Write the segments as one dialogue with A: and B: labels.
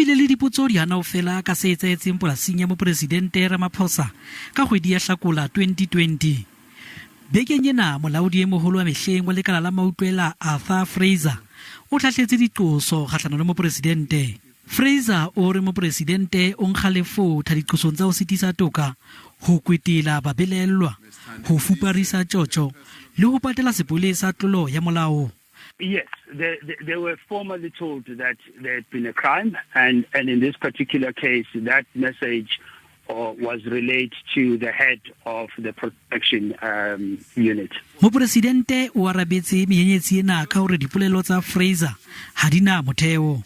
A: bile le dipotso di hana ho fela ka se etsahetseng polasing ya Mopresidente Ramaphosa ka kgwedi ya Hlakola 2020. Bekeng ena, molaodi e moholo wa mehleng wa lekala la mautlwela Arthur Fraser o hlahletse diqoso kgahlano le mopresidente. Fraser o re mopresidente o nkga lefotha diqosong tsa ho sitisa toka, ho kwetela babelaellwa, ho fuparisa tjotjo le ho patela sepolesa tlolo ya molao.
B: Yes, they were formally told that there had been a crime, and in this particular case, that message was relayed to the head of the protection unit.
A: Mopresidente o arabetse menyenyetsi ena ka hore dipolelo tsa Fraser ha di na motheo.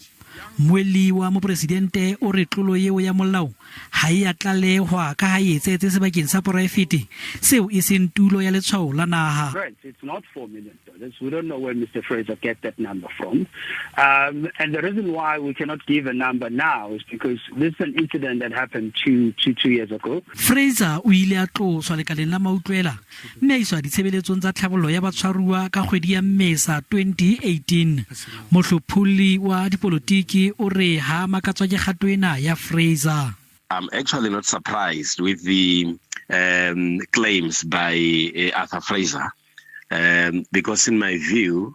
A: Mmuelli wa mopresidente o re tlolo eo ya molao ha e a tlalehwa ka ha e etsahetse sebakeng sa poraefete seo e seng tulo ya letshwao la naha.
B: Right, it's not $4 million. We don't know where Mr. Fraser get that number from. And the reason why we cannot give a number now is because this is an incident that happened 2 years ago.
A: Fraser o ile a tloswa lekaleng la mautlwela mme a iswa ditshebeletsong tsa tlhabollo ya batshwaruwa ka kgwedi ya Mmesa 2018. Mohlopholli wa dipolotiki o re ha makatswa ke kgato ena ya Fraser.
C: I'm actually not surprised with the claims by Arthur Fraser because in my view,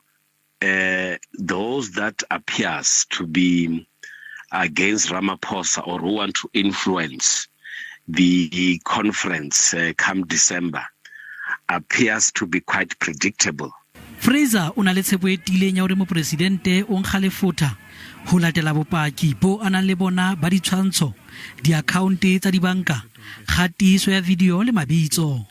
C: those that appears to be against Ramaphosa or who want to influence the conference come December appears to be quite predictable.
A: Fraser o na le tshepo e tiileng ya hore mopresidente o nkga lefotha ho latela bopaki bo a nang le bona ba ditshwantsho, diakhaonte tsa dibanka, kgatiso ya video le mabitso.